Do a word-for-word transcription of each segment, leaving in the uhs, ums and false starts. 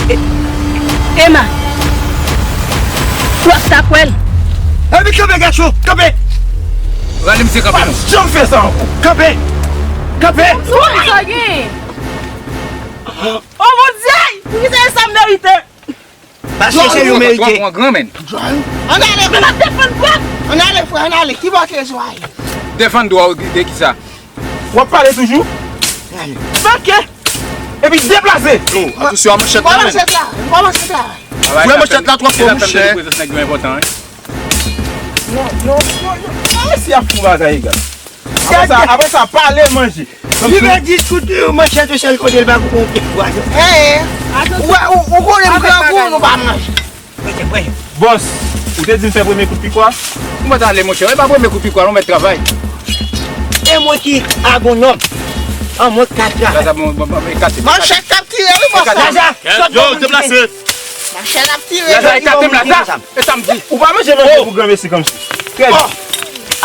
E-, Emma, w ap ta kwè l. Epi kanpe, gason, kanpe! Rale misye kanpe non. Pa janm fè sa ankò. Kanpe! Kanpe! Sa w gen? O Bondye! Poukisa e sa m merite? Paske se yo merite. Ann ale, men ap defann dwa m. Ann ale, frè, ann ale. Ki bò ke zwa ye? Defann dwa w de kisa? W ap pale toujou? Ann ale. Fè ke. Epi deplase. Yo, atansyon a manchèt la, men. Pran manchèt la. Pran manchèt la. Frè, manchèt la twò fò, mouche. Prezans nèg yo enpòtan, wi. Non, non, non, non. A, mesye ap fou bagay, egal. Apre sa, apre sa, pale, manje. Li pèdi tout manchèt yo sèl kote l pa koupe yon pye bwa. Ou wè, ou, ou konnen m grangou, nou pa manje. Bòs, ou te di m fè premye kout pikwa? Ou mèt ale, monchè. E pa premye kout pikwa, non, mèt travay. E mwen ki agwonòm. An mwen ka travay. Laza, bon, bon, bon, ekate. Manchèt k ap tire, wi, bòs la. Laza, sòt bò m. Yo, deplase. Manchèt ap tire. Laza, ekate m, Laza. E sa m di. Ou pa manje manje pou granmesi kòmsi. Trè byen.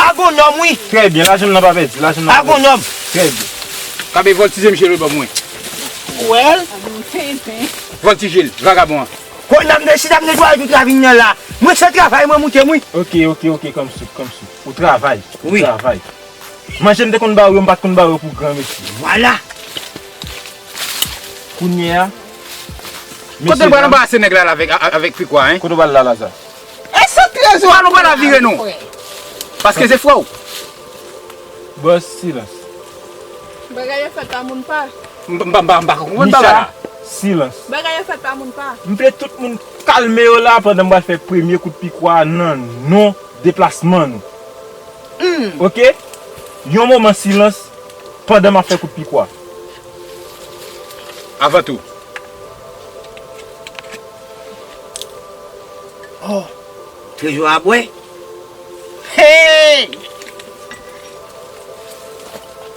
Agwonòm, wi. Trè byen, lajan m nan pa pèdi, lajan m nan pa pèdi. Agwonòm. Trè byen. Kabe vòltije misye lòtbò pou mwen. Wèl. Vòltije l, vagabon an. Kon n ap ne-, si n ap netwaye tout ravin nan la, mwen se travay mwen moute m, wi. Ok, ok, ok, kòmsi, kòmsi. Ou travay, ou travay. Manje m te konn ba w yo, m pa t konn ba w yo pou granmesi. Vwala. Kounye a, kote w pral anbarase nèg la, la avèk, a-, avèk pikwa, en? Kote w pral la, Laza? E se trezò. Pa nou pa la vire non. Paske se frè w. Bòs, silans. Bagay yo fèt pa moun pa. M pa, m pa, m pa, m pa konprann bagay la. Micha, silans. Bagay yo fèt pa moun pa. M vle tout moun kalme yo la pandan m pral fè premye kout pikwa nan non deplasman nou. Hmm. Ok? Yon moman silans pandan m ap fè kout pikwa. Avan tou. Oh, trezò a bwè. Hey!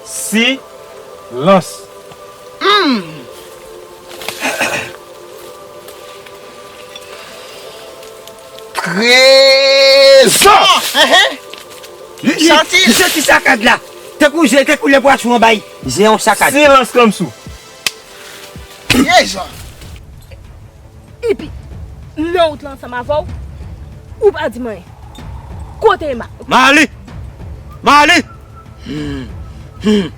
Silans. Hmm. Trezò! Oh, hein, hein. Li, li, santi, li santi sakad la. Tankou je, tankou lè pwason an bay je yon sakad. Silans kòmsi w. Trezò. Epi, nan wout la ansanm avè w, ou pa di m anyen. Kote Emma? Mali! Mali! Hmm. Hmm.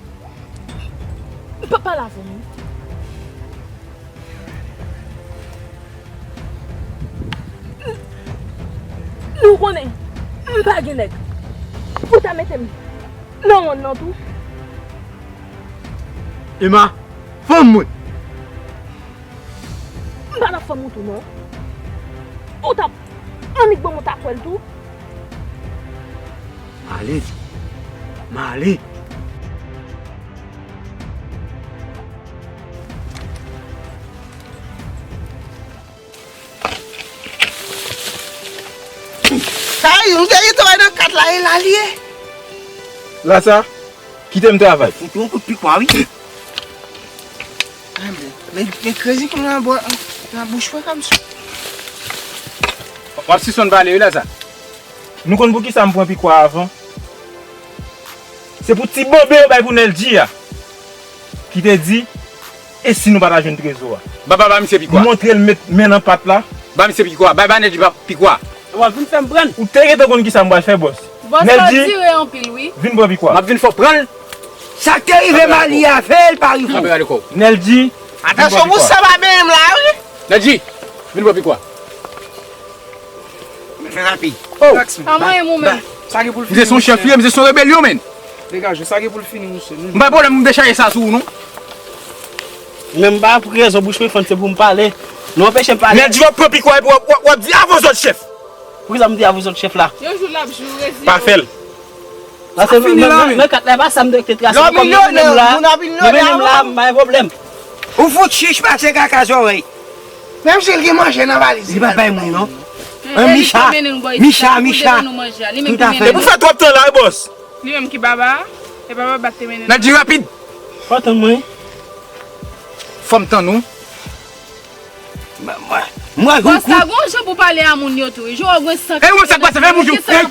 M pa pale avè w non. Nou konnen, m pa gen nèg. Ou ta mete m nan wonn nan tou. Emma, fanm mwen. M pa t ap fè m ou tou non. Ou t ap annik ban m ou ta kwè l tou. Male. Male. Sa yo, ou te rete wè nan kat la, e la l ye. Laza, kite m travay. Ou te yon kout pikwa, wi. Ah, men, men, men krezi konn nan bò, nan bouch mwen kòmsi. W ap sispann pale, wi, Laza. Nou konn poukisa m pran pikwa avan? Se pou ti bonbe yo bay pou Nèldi a. Ki te di, e si nou pa ta jwenn trezò a? Ba, ba, ba misye pikwa. Montre l met men nan pat la. Ba misye pikwa. Bay, bay Nèldi pikwa. W ap vin fè m pran. Ou te gentan konn kisa m pral fè, bòs. Bòs la dire anpil, wi. Nèldi, vin pran pikwa. M ap vin fè w pran l. Sa k te rive Mali a, fè l pa rive w. Kanpe gade kò w. Nèldi, vin pran pikwa. Atansyon, pou sa pa benyen m la, wi. Nèldi, vin pran pikwa. Fè rapid. Oh. Pa manyen m ou menm. Sa gen pou l fini. Misye se yon chèf li ye, misye se yon rebelyon, menn. Degaje, sa gen pou l fini, mesye. M pa gen pwoblèm pou m dechaje sa sou ou, non. Men m pa pou rezon bouch mwen fann, se pou m pale. Nou anpeche m pale. Nèg di w ap pran pikwa epi w ap, w ap, w ap di avè zòt chèf. Poukisa m di avè zòt chèf la? Yon jou l ap jou, rezil. Pa fè l. Sa fini la, men. Men kat la, e pa sa m te trase. Lè w milyonè, moun ap milyonè avè w. Nou mennen m la, m pa gen pwoblèm. Ou fout chich pase kaka zòrèy. Menm si l gen manje nan valiz li. Li pa bay moun, non. Micha, Micha, Micha. Tout afè. E pou fè twòp tan la, wi, bòs. Li menm ki baba a, e pa baba k te mennen l. Nèg di rapid. Fò tann mwen. Fò m tann ou. Mwen, mwen, mwen, bòs la, gon jan pou pale a moun yo tou, wi. Jan w gen san k ap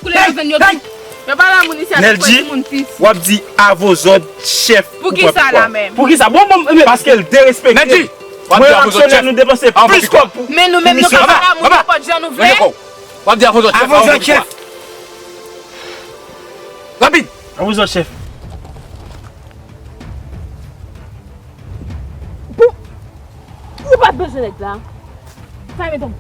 koule nan venn yo tou. Yo pale a moun isi a, se moun pis. W ap di avè zòt chèf. Poukisa la menm? Poukisa? Bon, bon, men. Paske l derespekte. Nèg di, w ap di avè zòt chèf. Nou depanse plis kòb pou. Men nou menm, nou ka pale a moun nenpòt jan nou vle. W ap di avè zòt chèf. Avè zòt chèf. Rapid. Avè zòt chèf. Pou, ou pa t bezwen nèg la. Sa e meton.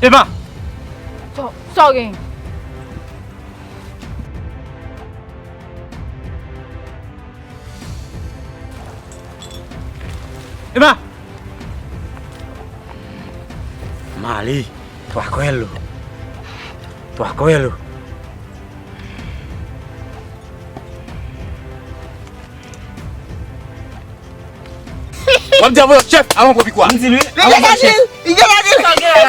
Epa! Sa, sa w gen? Epa! Mali, twa kwèl ou. Twa kwèl ou. W ap di avè zòt chèf avan w pran pikwa. M di l wi. Avè zòt chèf.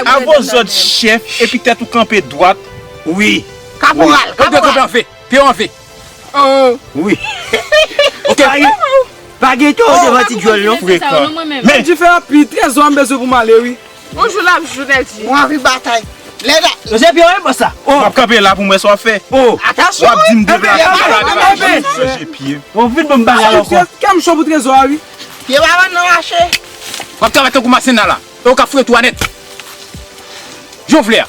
Avè zòt chèf, epi tèt ou kanpe dwat. Wi. Kaporal, kaporal. Pye w anve. Pye w anve. Wi. Ok. Pa gen tòwè devan ti djòl non. Frekan. Men di fè anpil, trezò m bezwen pou m ale wi. Yon jou l ap jou, Nèdi. Mwen anvi batay. Lè la. Yo se pye w wi bòs la. M ap kanpe la pou m wè sa w ap fè. Atansyon wi. W ap di m deplase. Yo vin ban m bagay ankò. Kè m cho pou trezò a wi. Pye pa vann nan mache. W ap travay tankou masenna la. E w k ap fouye twou a nèt. Jan w vle a.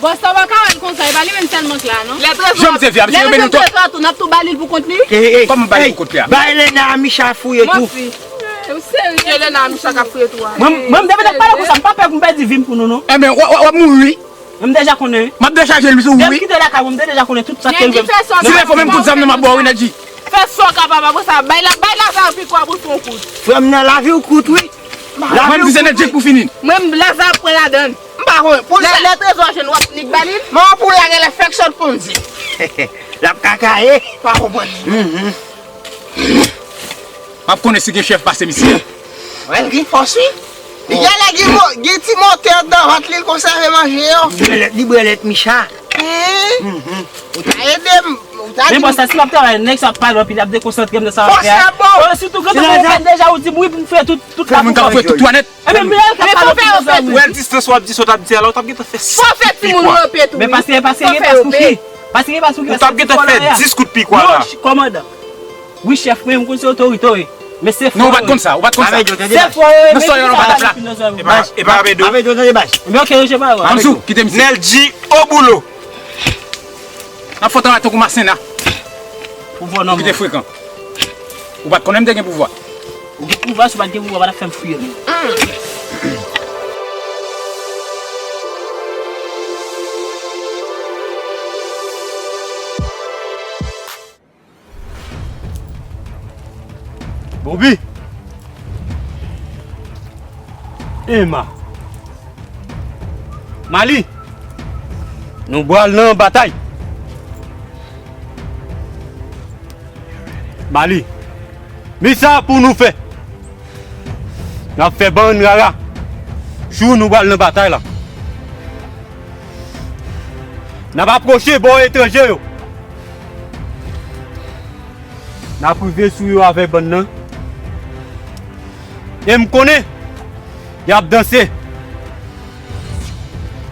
Bòs la w pa ka wè l konsa, e pa li menm sèlman k la non. Jan m te vle a, misye yo mennen w twòp. Lè nou menm trezò a tou, n ap tou ba li l pou kont li. Kòman ba li l pou kont li a? Bay Lena a Micha fouye tou. Ou serye? Se Lena a Micha k ap fouye twou a. Mwen, mwen m te vin ap pale konsa, m pa pè pou m pèdi vi m pou nou non. Enben, w, w, w ap mouri wi. Mwen m deja konnen wi. M ap dechaje l wi sou ou wi. Depi m kite lakay mwen, m te deja konnen tout sa k te rive m. Ti lè fò menm kout zam nan m ap ba w wi Nèdi. Fè sa w kapab, apre sa, bay la, bay Lazare pikwa pou l fè yon kout. Frè m nan lavi w kout wi. Mwen m di se Nèdi k pou fini. Mwen m Lazare ap pran ladann. M pa konnen. Pou lè, lè trezò a jwenn w ap nik ba li. Manman pou la genlè fèk sòt Ponzi. L ap kakaye. Pa konprann. M ap konnen si gen chèf pase misye. Wè l gen fòs wi. Li genlè gen mo-, gen ti motè anndan vant li, l konsève manje yo. Li brèlèt, li brèlèt Micha. Ou ta ede m, ou ta di m. Men bòs la, si m ap travay, nèg sa ap pale anpil, ap dekonsantre m nan sa m ap fè a. Fòs la bon. Sitou grantan mwen deja ou di m wi pou m fè tout, tout la pou kò. Fè moun k ap fouye twou a nèt. Ebyen, men l ka pale anpil nan sa wi. Ou wè distans w ap di sa w t ap di a la, ou t ap gentan fè senk kout pikwa. Fò fè timoun ranpe tou wi. Men paske, paske gen pas pou ki? Paske gen pas pou ki? Ou t ap gentan fè dis kout pikwa la. Non, kòmandan. Wi chèf, mwen m konn se otorite w ye. Men se frè w ye. Non, ou pa t konn sa, ou pa t konn sa. Se frè w ye. Nan sòy yo nan pa t ap la. Epa, epa Abedo. Abedo, tande baz. Ebyen ok, ranje pa w. Manzou, kite misye. Nèdi, au boulot. N ap fè w travay tankou masenna. Pouvwa nòmal. Kite frekan. Ou pa t konnen m te gen pouvwa. Ou gen pouvwa, si w pa t gen pouvwa, w pa t ap fè m fouye non. Bobi. Ema. Mali. Nou pral nan batay. Mali. Men sa pou nou fè. N ap fè bann rara. Jou nou pral nan batay la. N ap apwoche bò etranje yo. N ap rive sou yo avèk bann nan. E m konnen y ap danse.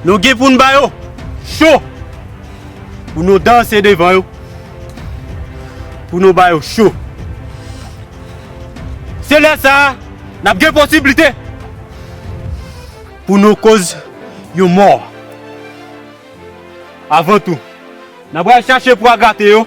Nou gen pou n ba yo cho. Pou nou danse devan yo. Pou nou ba yo cho. Se lè sa a, n ap gen posiblite pou nou koz yon mò. Avan tou, n ap al chache pwa grate yo.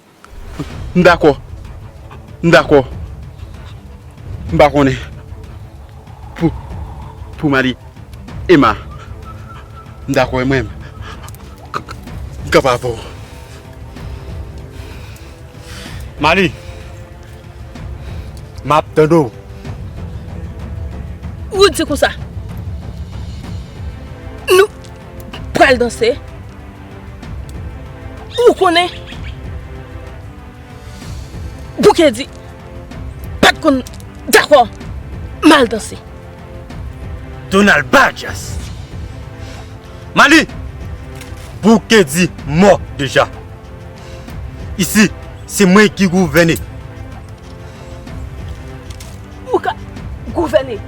M dakò. M dakò. M pa konnen. Pou, pou Mali. Ema. M dakò e mwen. M k-, k-, m k ap avè w. Mali. M ap tande w. Ou di konsa. Nou pral danse. Ou konnen. Bouke di pa t konn dakò m al danse. Donald Bajas. Mali, Bouke di mò deja. Isi, se mwen ki gouvène. Ou ka gouvène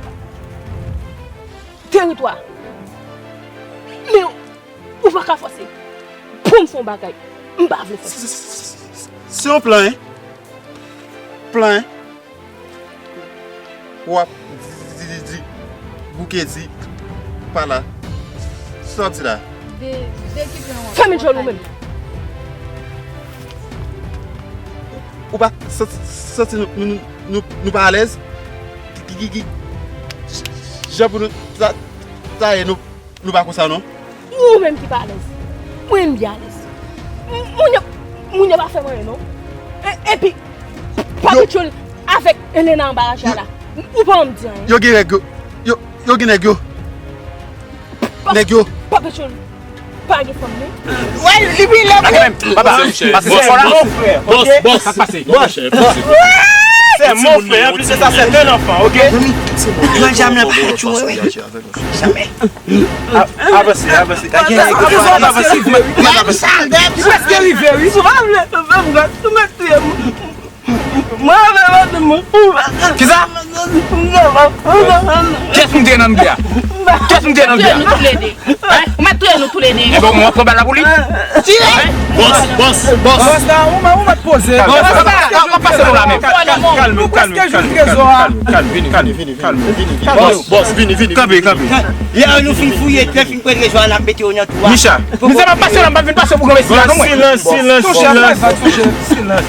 teritwa. Men ou pa ka fòse pou m fè yon bagay m pa vle fè. Se yon plan, en. Plan, en. W ap di, di, di, di, bouke di, pa la. Sa w ap di la? De, de ki plan w ap Fèmen djòl ou menm. Ou pa santi, santi nou, nou, nou, nou, nou pa alèz? Ki, ki, ki, jan pou nou ta, ta ye nou, nou pa konsa non. Ou menm ki pa alèz. Mwen m byen alèz. M-, moun yo, moun yo pa fè m anyen non. E, epi, Papi Tchoul avèk Elena anba raje a la. Ou pa janm di anyen. Yo gen règ yo. Yo, yo gen nèg yo. Nèg yo. Papi Tchoul pa gen fanm non. Wè, li pi lè. Papa, pase fò la. Bòs, bòs. Sa pase. Bòs. C'est mon frère, en plus de ça, c'est un enfant, ok? Mwen jamè pa tchou, wi. Jamè. Avanse, avanse. Avanse, avanse. Li prèske rive, wi. Ou pa vle, ou pa vle, ou mèt touye m. Kisa? Kiyès moun te nan bri a? Kiyès moun te nan bri a? Touye nou toulede. Hein? Ou mèt touye nou toulede. Bon, mwen pran bal la pou li. Tire! Bòs, bòs, bòs. Bòs la, ou mèt, ou mèt poze. Bòs, bòs, bòs, bòs, pase nou la menm. Kalme, kalme, kalme, kalme, kalme, vini, vini, vini, kalme, vini, vini. Bòs, bòs, vini, vini. Kanpe, kanpe. Lè nou fin fouye, lè fin prete jwa, n ap mete yo nan twou a. Micha. Micha, m ap pase la, m pa vin pase pou granmesi la, non, mwen. Silans, silans, silans. Ton chèf, ton chèf, silans.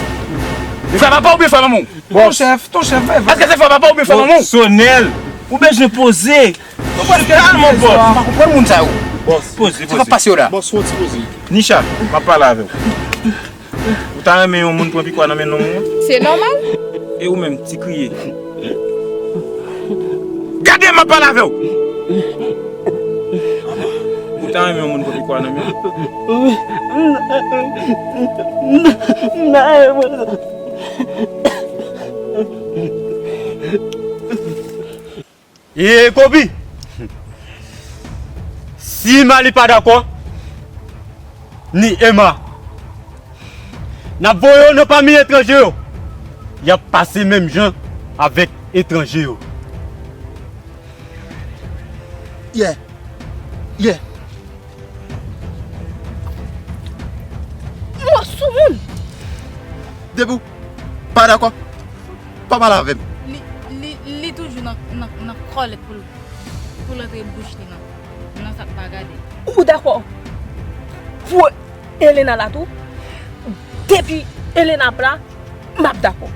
Frè papa oubyen frè manman w? Ton chèf, ton chèf, bay vag. Èske se frè papa oubyen frè manman w? Sonèl, ou bezwen poze. Kalme, bòs. M pa konprann moun sa yo. Bòs, poze, poze. Sa k ap pase yo la? Bòs, fè yon ti poze. Nicha, m ap pale avè w. Ou ta renmen yon moun pran pikwa nan men nonm ou an? Se nòmal. E ou menm, ti kriye. Gade, m ap pale avè w. Ou ta renmen yon moun pran pikwa nan men w? E Kobi, si Mali pa dakò, ni Ema, n ap voye yo nan pami etranje yo. Y ap pase menm jan avèk etranje yo. Yeah. Yeah. Mwen sou moun. Depi w pa dakò, pa pale avè m. Li, li, li toujou nan, nan, nan kòlèt pou l, pou l antre bouch li nan, nan sa k pa gade. Ou dakò pou Elena la tou? Depi Elena ap la, m ap dakò.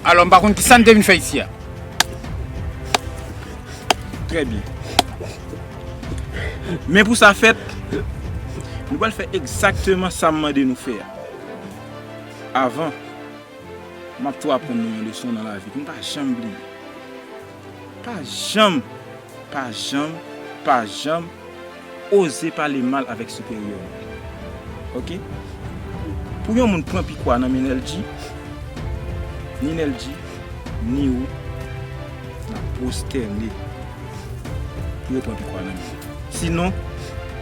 Alò, m pa konn kisa n te vin fè isi a. Trè byen. Men pou sa fèt, nou pral fè egzakteman sa m mande nou fè a. Avan, m ap tou aprann nou yon leson nan lavi pou n pa janm bliye. Pa janm, pa janm, pa janm oze pale mal avèk siperyè w. Oke? Pou yon moun pran pikwa nan men Nèlji, ni Nèlji, ni ou, n ap pwostène pou yo pran pikwa nan men l. Sinon,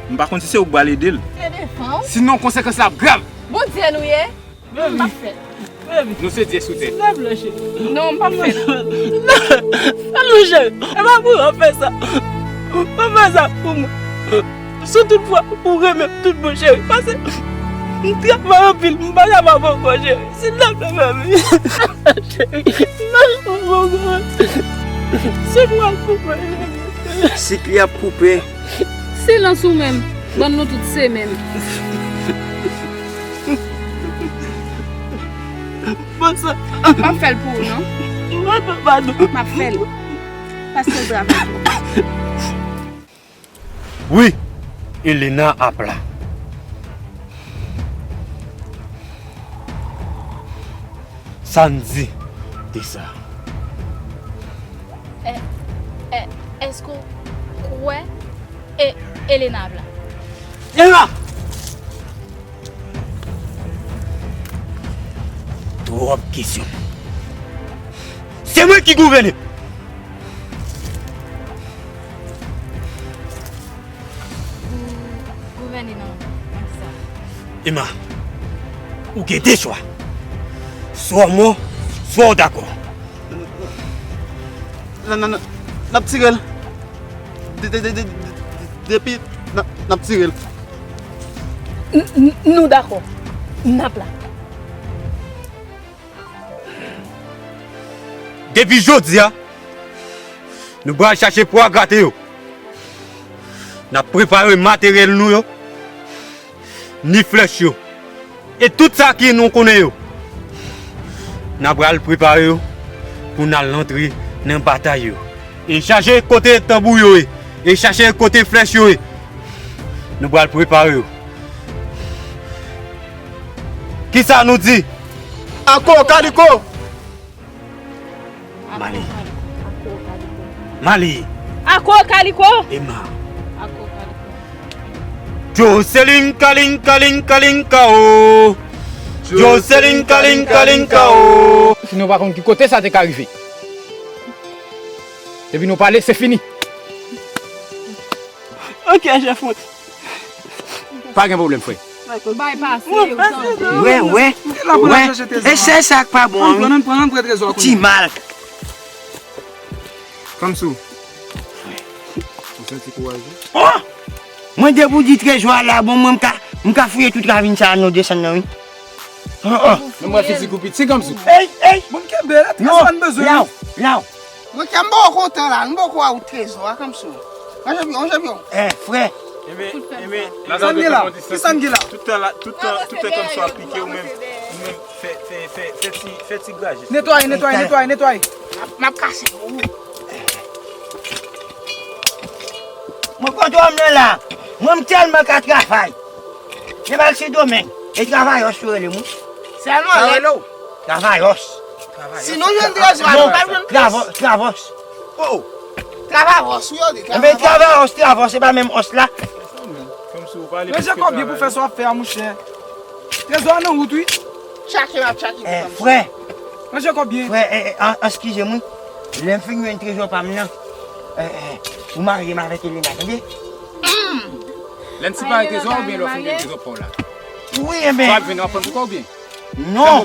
m pa konn si se ou k pral ede l. Se devan w. Sinon, konsekans la ap grav. Bondye nou ye. M ap fè l. Nou se dye sou tè. Silvouplè, cheri. Non, m p ap fè l. Non, non, cheri. E pa pou w fè sa. Pa fè sa pou mwen. Si toutfwa ou renmen m tout bon, cheri, pase m travay anpil, m pa kapab ankò, cheri. Silvouplè, baby. Cheri, m pa kapab ankò. Sik mwen ap koupe. Sik li ap koupe. Silans ou menm. Bann nou tout se menm. Bon sa. M ap fè l pou ou, non. Mwen pa padon. M ap fè l. Pase l travay. Wi, Elena ap la. Sa n di de sa? E, e, èske w kwè e, Elena ap la? Elena! Twòp kesyon. Se mwen ki gouvène. Gou-, gouvène nan, nan kisa? Ema, ou gen de chwa. Swa w mò, swa w dakò. N, n, n, n ap tire l. De, de, de, de, de, depi n ap, n ap tire l. N, n, nou dakò. N ap la. Depi jodi a, nou pral chache pwa grate yo. N ap prepare materyèl nou yo, ni flèch yo, e tout sa ki nou konnen yo. N ap pral prepare yo pou n al antre nan batay yo. E chache kote tanbou yo ye, e chache kote flèch yo ye. Nou pral prepare yo. Kisa nou di? Ako Kaliko! Mali. Mali. Ako Kaliko! Ema. Jocelyn Kalinka Linka Linka o. Jocelyn Kalinka Linka o. Si nou pa konn ki kote sa te ka rive. Depi nou pale, se fini. Ok, chèf mwen. Pa gen pwoblèm, frè. Bay pase yo, tanpri. Wè, wè, wè. E se sa k pa bon an, wi. Ti mal. Kòmsi w. Ou santi kouraje? Oh! Mwen depi w di trezò a la, bon, mwen m ka, m ka fouye tout ravin sa a, nou desann nan, wi. Oh, oh. Men mwen fizik ou piti kòmsi. Ey, ey. Bon, m kenbe la, trezò a n bezwen. Law, law. Mwen kè m poko kontan la, m poko wè ou trezò a kòmsi. Mwen chanpyon, mwen chanpyon. Eh, frè. Enben, enben, Kisa n gen la? Kisa n gen la? Tout tan la, tout tan, tout tan kòmsi ap pike ou menm, ou menm fè, fè, fè, fè ti, fè ti graje. Netwaye, netwaye, netwaye, netwaye. M ap, m ap kase pou ou. Mwen kontan m nan la. Mwen m tèlman ka travay. Se pa Sendomeng. E travayòs yo rele m, wi. Sèlman lè. Travayòs. Sinon, jwenn trezò a, nou pa jwenn plis. Travayòs. Oh. Travayòs, wi, yo di. Enben, travayòs, travayòs, se pa menm òs la. Ranje kò byen pou fè sa w ap fè a, monchè. Trezò a nan wout, wi. Tchake, m ap tchake. Eh, frè. Ranje kò byen. Frè, eh, eh, an, eskize m, wi. Lè m fin jwenn trezò pa m nan, eh, eh, ou marye m avèk Elena, tande? Lè n separe trezò oubyen lè w fin jwenn trezò pa w la? Wi, enben. Sa ap vin w ap pran pou kò oubyen? Non.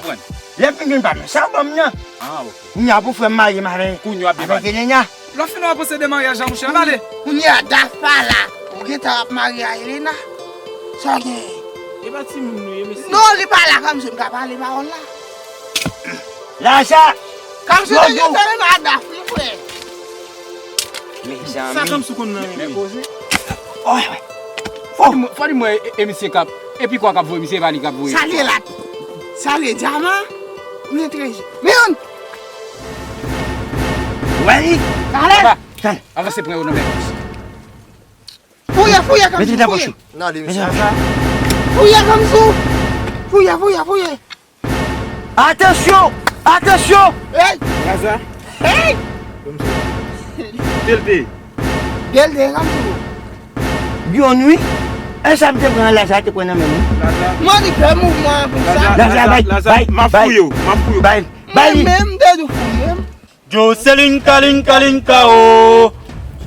Lè m fin jwenn pa m nan, sa w ban m nan. Ah, ok. Kounye a pou frè m marye m avèk, avèk Elena. Lè w fin w ap posede maryaj la, monchè, ann ale. Kounye a, Daf pa la. Ou gentan ap marye a Elena? Sa w genyen? E pa timoun nou ye, mesye. Non, li pa la, kòmsi m ka pale pawòl la. Laza! Kòmsi te gentan renmen a Daf, wi, frè. Mezanmi. Sa kòmsi w konn nan men li? Oh, oh. Fò di mwen, fò di mwen, e, e misye k ap, e pi kwa k ap voye, misye e pa li k ap voye. Salye lat. Salye dyaman. Mwen trezò. Men yon. Wè li. Talè. Papa, avanse pran yo nan men. Fouye, fouye, kòmsi, fouye. N ale, mesye. Fouye, kòmsi. Fouye, fouye, fouye. Atansyon! Atansyon! Hey! Laza. Hey! Kòmsi. Kote l te ye? Kote l te ye, kòmsi. Yon nwi, e sa m te pran Laza te pran nan men m. Laza. Mwen di fè mouvman konsa. Laza, bay, bay, bay. M ap fouye w, m ap fouye w. Bay, bay li. Mwen menm m te di w fouye m. Jocelyn Kalin Kalin Kao.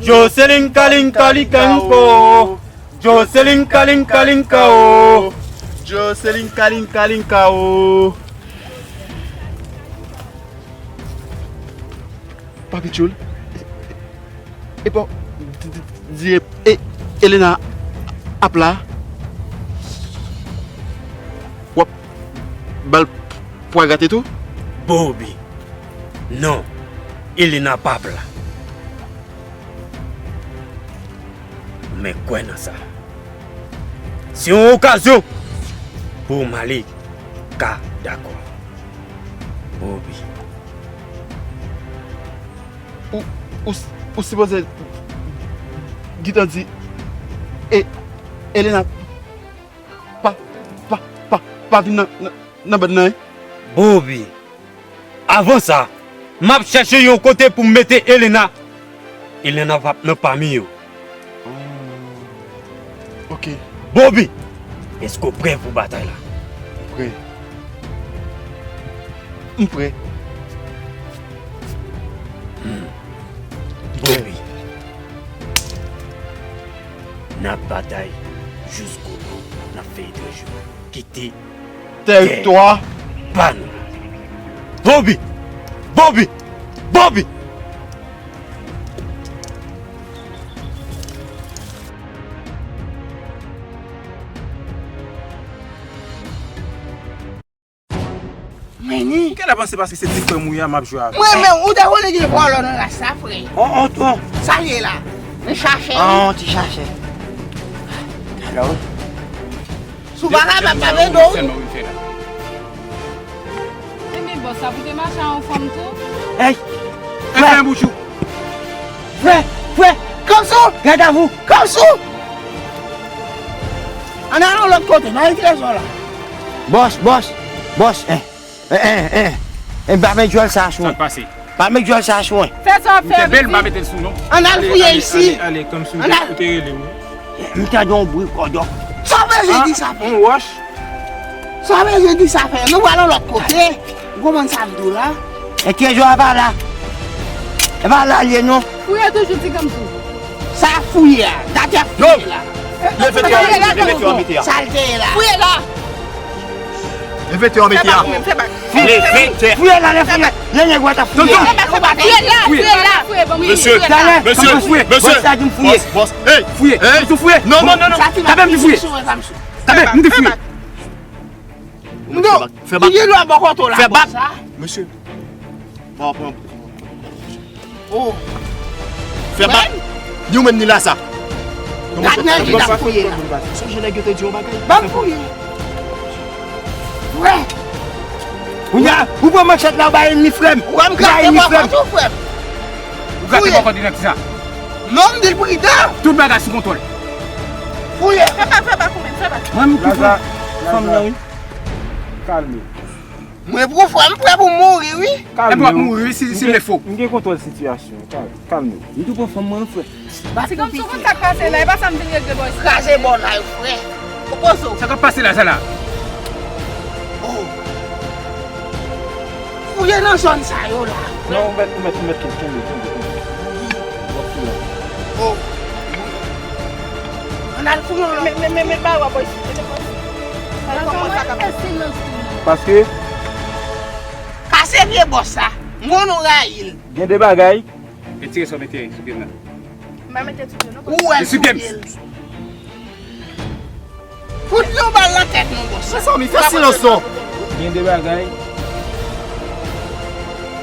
Jocelyn Kalin Kalin Kalin Kao. Jocelyn Kalin Kalin Kao. Jocelyn Kalin Kalin Kao. Papi Tchoul. E pa w di, di, di e, Elena ap la? W ap ba l pwa grate tou? Bobby. Non. Elena p ap la. Men kwè nan sa. Se yon okazyon pou Malik ka dakò. Bobby. Ou, ou, ou sipoze gentan di, e, Elena pa, pa, pa, pa vin nan, nan, nan bann nan, en? Bobby, avan sa, m ap chèche yon kote pou m mete Elena. Elena p ap nan pami yo. Oh. Ok. Bobby, èske w prè pou batay la? M prè. M prè. Hmm. Bobby. N ap batay jiskobout, n ap fè etranj yo kite tèritwa pa nou. Bobby! Bobby! Bobby! Men ni. Ou genlè panse paske se ti frè m ou ye a m ap jwe avè w. Mwen menm, ou ta konnen gen vòlò nan ras la, frè. On, on, on. Sa l ye la? Men chache, wi. Ah, on ti chache. Alò, wi. Si w pa kapab, m ap ede w, wi. Sèlman wi m fè la. Enben bòs la, pou te mache a yon fanm tou? Ey! Fè bouch ou. Frè, frè, kòmsi w! Gad avou! Kòmsi w! Ann al yon lòt kote, nan trezò la. Bòs, bòs, bòs, en, en, en, en, en, pa met djòl sa sou mwen. Sa k pase? Pa met djòl sa sou mwen. Fè sa w ap fè, piti. M kenbe l, m pa mete l sou non. Ann al fouye isi. Ale, ale, ale, kòmsi ou te rele m wi. M tande yon bri kòdòk. Sa w bezwen di sa fè? Yon wòch. Sa w bezwen di sa fè? Nou pral yon lòt kote. Ou konprann sa m di w la? E trezò a pa la. E pa la l ye non. Fouye toujou ti kòmsi. Sa ap fouye a. Date ap fouye la. Leve tè a, leve tè a, mete a. Sa l te ye la. Fouye la. Leve tè a, mete a. Fè bak mwen, fè bak. Leve tè. Fouye la, lè fouye. Lè nèg w ap fouye. Tonton. Fè bak, fè bak. Fouye la, fouye la, fouye, ban m fouye. Mesye, mesye, mesye. Bòs la di m fouye. Bòs, bòs. Hey, fouye. Hey. Tonton fouye. Non, non, non, non. Tape m di fouye. Tape m di fouye. Non. Fè bak. Li gen dwa bò kote w la. Fè bak. Mesye. Bon, pran. Oh. Fè bak. Ni ou menm ni Laza. Gad nèg ki t ap fouye la. Sonje nèg yo te di yon bagay. Ban m fouye. Frè. Ou ya, ou pran manchèt la, ou bay ennmi frè m. Ou wè m kraze bò kò tou, frè m. Ou kraze bò kò di nèg sa. Non, m di l pridan. Tout bagay sou kontwòl. Fouye. Fè bak, fè bak ou menm, fè bak. Mwen m ki fè fanm nan, wi. Kalme. Mwen pou frè m prè pou mouri, wi. Kalme w. Epi w ap mouri, wi, si, si l fo. M gen kontwòl sitiyasyon. Kal-, kalme w. M tou pran fanm mwen, frè. Se kòmsi w konn sa k pase la, e pa sa m vin regle, bòs. Kraze bò la, yo, frè. Opoze w. Sa k ap pase la, sa la? Oh. Fouye nan zòn sa yo la. Non, ou mèt, ou mèt, ou mèt kenbe, kenbe, kenbe. W ap fouye. Oh. Ann al fouye yon lòt. Men, men, men, men, ba w a bòy. Paske. Kase pye bòs la. M konn ou rayi l. Gen de bagay. Retire sa w mete sou pye m nan. M pa mete sou pye w, non. Ou wè l sou pye l. Fout yon bal nan tèt nou, bòs. Mezanmi, fè silans non. Gen de bagay.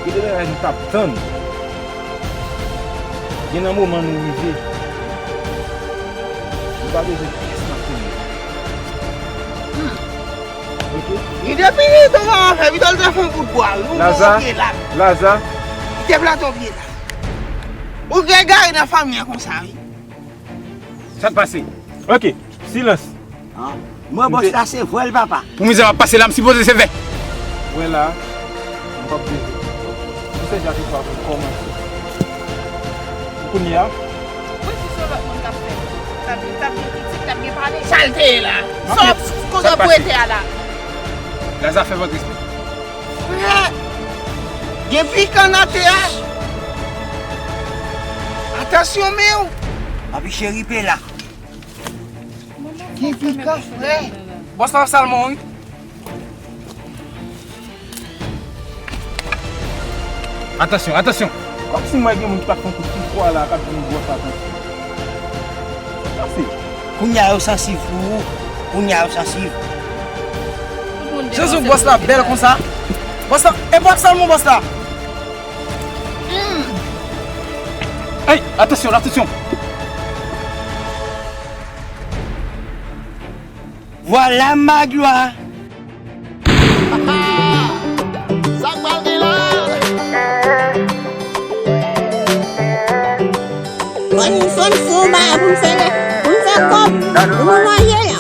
Gen de bagay nou t ap tann. Gen nan moman nou rive. Nou pa bezwen pyès nan kounye. Hmm. Ok? Li depi li te va fè, li te fè yon kout bwa, wi. Laza, Laza. Li te plante yon pye la. Ou egare nan fanmi an konsa, wi. Sa k pase? Ok, silans. Ah, mwen bòs la se vwèl papa. Pou mizè w ap pase la, m sipoze se vè. Vwèl la, m p ap beze. Pou se japi pa pou kòmanse. Pou kounye a. Wi, si se lòt moun k ap fè. T ap, t ap gen kritik, t ap gen pale. Sa l te ye la. Sa w ap konsa pou ete a la. Laza fè vant respè. Frè! Gen pikan nan tè a! Atansyon, men w! Papi cheri pe la. Gen pikan, frè! Bòs la ap sal mwen, wi. Atansyon, atansyon! Kòmsi mwen gen moun ki pa t fè yon kout pifwa la, k ap di m bòs atansyon. Sa pase? Kounye a yo sansiv pou ou. Kounye a yo sansiv. Jan sou bòs la bèl konsa. Bòs la, e bòs la, mon bòs la. Ey, atansyon, atansyon. Vwala ma glwa. Sa k pral gen la? Fò n, fò n fè yon bagay pou n fè, pou n fè kòb, pou nou manje la.